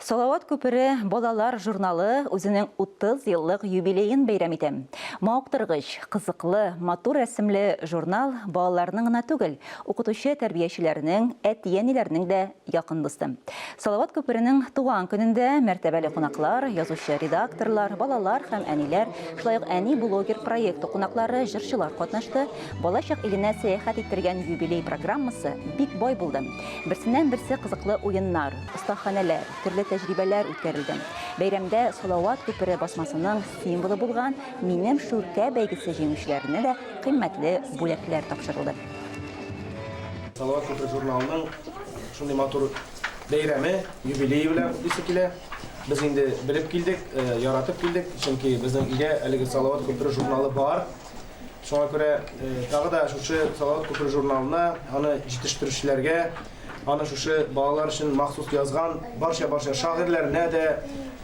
Салават күпере балалар журналы үзенең 30 еллык юбилеен бәйрәм итә. Мавыктыргыч, кызыклы, матур рәсемле журнал балаларның гына түгел, укытучы-тәрбиячеләрнең, әти-әниләрнең дә якын дусты. Салават күперенең туган көнендә мәртәбәле кунаклар, язучы-редакторлар, балалар һәм әниләр, шулай ук Әни блогер проекты кунаклары, җырчылар катнашты. Балачак иленә сәяхәт иттергән юбилей программасы бик бай булды. Берсеннән-берсе кызыклы уеннар, остаханәләр, төрле тәҗрибәләр үткәрелде. Бәйрәмдә Салават күпере басмасының символы булган Минем шүркә бәйгесе җиңүчеләренә дә кыйммәтле бүләкләр тапшырылды. Салават күпере журналының шундый матур бәйрәме, юбилее белән котлыйсы килә. Без инде белеп килдек, яратып килдек, чөнки безнең өйдә әлеге Салават күпере журналы бар. Шуңа күрә тагы да шушы Салават күпере журналына, аны җитештерүчеләргә, аны шушы балалар өчен махсус язган барча-барча шагыйрьләренә дә,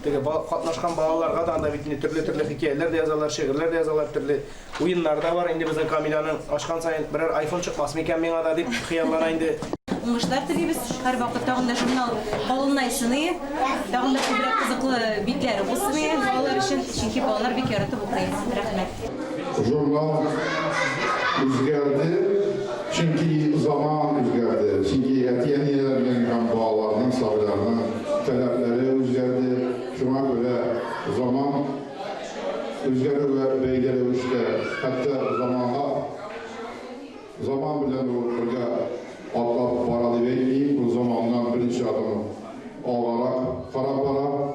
теге катнашкан балаларга да анда бит инде төрле-төрле хикәяләр дә язалар, шигырьләр дә язалар, төрле уеннар да бар. Инде безнең Камиләнең ачкан саен берәр айфон чыкмас микән миңа да дип хыяллана инде. Уңышлар телибез. Һәрвакыт тагын да журнал калынайсын, тагын да күбрәк кызыклы битләре булсын балалар өчен, чөнки балалар бик яратып укый. Рәхмәт. Журнал үзгәрде, чөнки заман үзгәрде, чөнки әти-әниләрнең һәм балаларның, сабыйларның таләпләре үзгәрде. Шуңа күрә заман үзгәрүгә бәйле рәвештә, хәтта заманга, заман белән ул бергә атлап бара дип әйтмим, ул заманнан берничә адым алгарак карап бара.